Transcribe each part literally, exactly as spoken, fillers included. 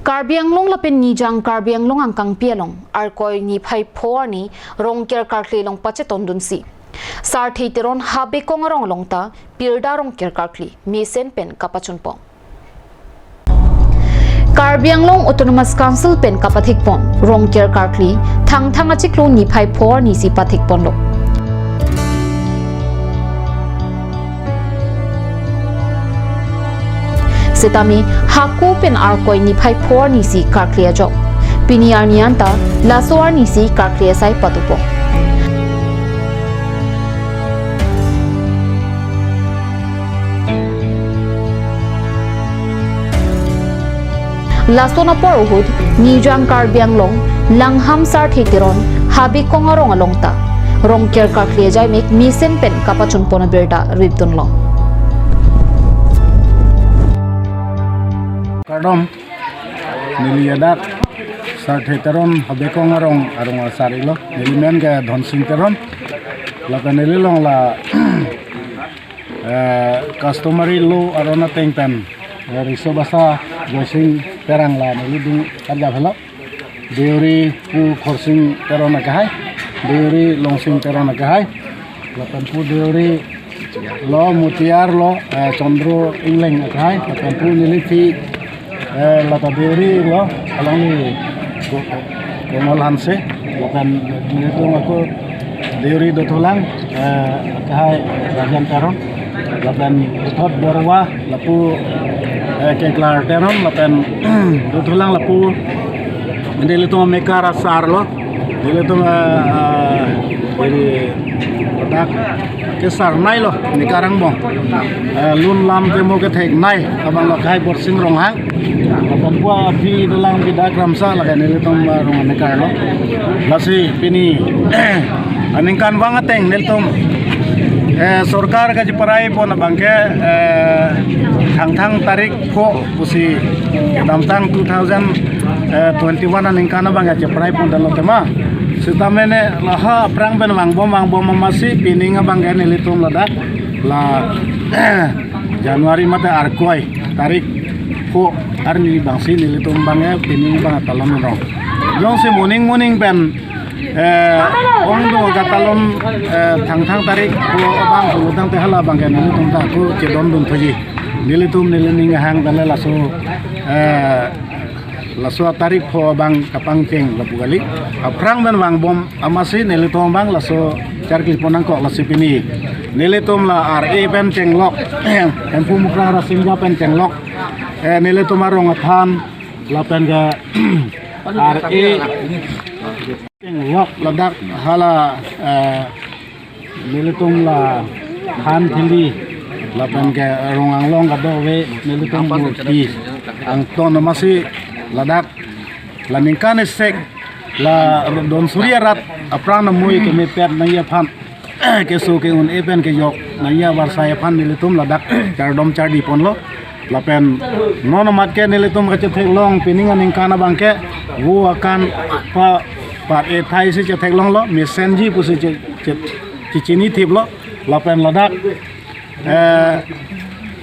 Karbi Anglong lapen Nijang Karbi Anglong angkangpi along Arkoi niphai pho arni Rongker karkli along pachetondunsi Sarthe Teron Habekong arong along ta pirda Rongker karkli mesen pen kapachunpon. Karbi Anglong Autonomous Council pen kapathikpon Rongker karkli Thangthang achiklo niphai pho arnisi pathikponlo. Setame hako pen Arkoi niphai pho arnisi karkli ajok. Pini arni anta laso arnisi karkli asai patupo. Lason apor ahut Nijang Karbi Anglong Langham Sarthe Teron Habekong arong along ta Rongker karkli ajaimek mesen pen kapachunpon abirta ripdunlo. Kardom, neli adak Sarthe Teron Habekong arong, arong asar ilo. Neli men ke Dhonsing Teron. Lapen neli along la eh, customary law aron ateng pen, eh, riso basa Joysing Terang la neli ding karjap helo. Deuri pu Khorsing Teron akehai, deuri Longsing Teron akehai, lapen pu deuri lo Mutiar lo, eh, Chandro Ingleng akehai, lapen pu neli phi, eh, lata deuri lo, alangli Ko-, Komal Hanse, lapen nelitum ako deuri dothulang, eh, akehai Rajan Teron, lapen puthot Borwa, lapu, eh, Keklar Teron, lapen dothulang lapu, nelitum amekar asar lo, nelitum, eh, eh, ini, kodak, kesar nei lo, amekar angbong. Eh, lun lam temo kethek nei, abang lo akehai Borsing Ronghang. Lapen pu aphi dolang Bida Kramsa lake nelitum, eh, rong amekar lo. Lasi pini aningkanvang ateng nelitum, eh, sorkar kacheparaipon abangke, eh, Thangthang tarik pho pusi kedamtang two thousand twenty-one aningkan abangke cheparaiponlo tema. Setame ne lahai aphrang pen vangbom vangbom amatsi pining abangke nelitum ladak la January mate Arkoi tarik pho arni abangsi nelitum abangke pining abang talon rong. Jongsi moning moning pen, eh, ongdung katalon, eh, Thangthang tarik pho abang pulotangte hala abangke nelitum ta ako chedondun thuji. Nelitum nelining ahang tale laso, eh, laso atarik pho abang kapangcheng lapu kali. Aphrang pen vangbom amatsi nelitum abang laso charklipon nangkok lasi pini nelitum la R A pen chenglok, Hemphu Mukrang Rasinja pen chenglok, eh, nelitum arong athan lapen ke R A chenglok ladak hala, eh, nelitum la than thili lapen ke rong anglong kadokave nelitum murti angton amatsi ladak la ningkan isek la don suri arat apran amui kemepet nangji aphan keso ke-un-e pen kejok nangji avarsai aphan nelitum ladak chardom chardiponlo. Lapen non amat ke nelitum kachetheklong pining aningkan abangke vo akan pa, par-e thai si chetheklonglo, mesenji pusi che, che, chechinithiplo. Lapen ladak, eh,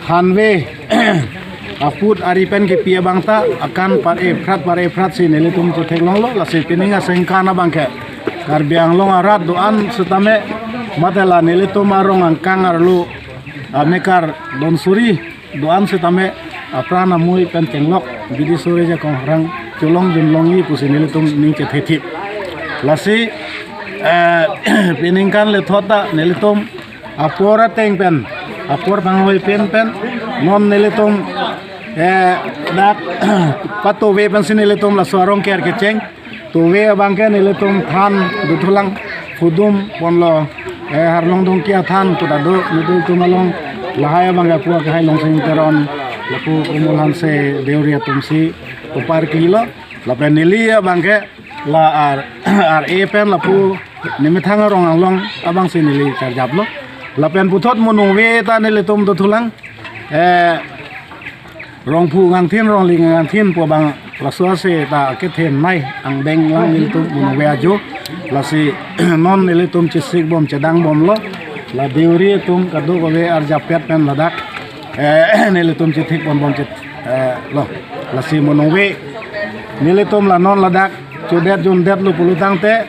hanve aput ari pen kepi abang ta akan par-e phrat par-e phrat si nelitum chetheklonglo. Lasi pining aningkan abangke Karbi Anglong arat do-an setame mate la nelitum arong angkang arlo amekar don suri do-an setame apran amui pen chenglok bidi sore jakong rang cholong junlongji pusi nelitum ning chethethip. Lasi, eh, peningkan lethot ta nelitum apor ateng pen, apor panghoi pen pen non nelitum, eh, dak patove pensi nelitum laso arong ker kecheng. Tove abangke nelitum than dothulang hudum ponlo, eh, Harlong Dongki athan kutado nelitum along lahai abangke pu akehai Longsing Teron lapu Komal Hanse deuri atumsi kupar klilo. Lapen neli abangke la R, R A pen lapu nemethang arong anglong abangsi neli charjaplo. Lapen puthot monungve ta nelitum dothulang, eh, Rongphu Ngangthin, Rongli Ngangthin pu abang laso ase ta kethen nei angbeng lang nelitum monungve ajo. Lasi non nelitum chesikbom chedangbomlo. La deuri atum kadokave arjapet pen ladak, eh, nelitum chethikponbom chet, eh, lo. Lasi monungve Nelitum la non ladak chodet jondetlo pulo tangte,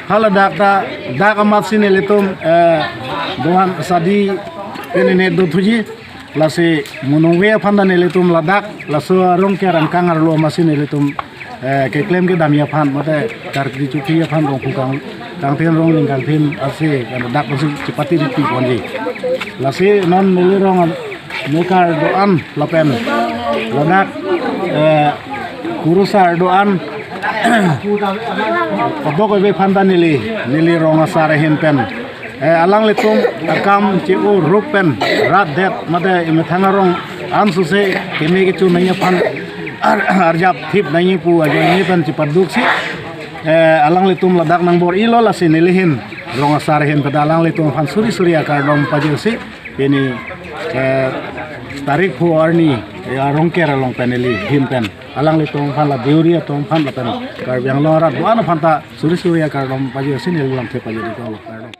ha ladak ta dak amatsi nelitum, eh, doan sadi pen ne do thuji. Lasi mo ningve aphan ta nelitum ladak laso arong ke rangkang arlo amatsi nelitum, eh, keklem kedamji aphan mate karkli chuphi aphan rong phukang kangthin rong ling kangthin ase kan dak pusi chepati riti ponji. Lasi non neli rong mekar doan lapen ladak, eh, kurusar doan abok ebe aphan ta neli, neli rong asar ahin pen, eh, alanglitum akam che-o rup pen rat det mate emethang arong ansose keme kecho nangji aphan ar-, arjap thip nangji pu ajoine pen chepaduk si, eh, alanglitum ladak nangbor-ilo lasi neli ahin rong asar ahin pen alanglitum aphan suri suri akardom pajirsi pini, eh, tarik pho arni, eh, arong ke along pen neli ahin pen alanglitum aphan la deuri atum aphan lapen Karbi Anglong arat doan aphan ta suri suri akardom pajirsi neli lamthe pajir iklo kardom.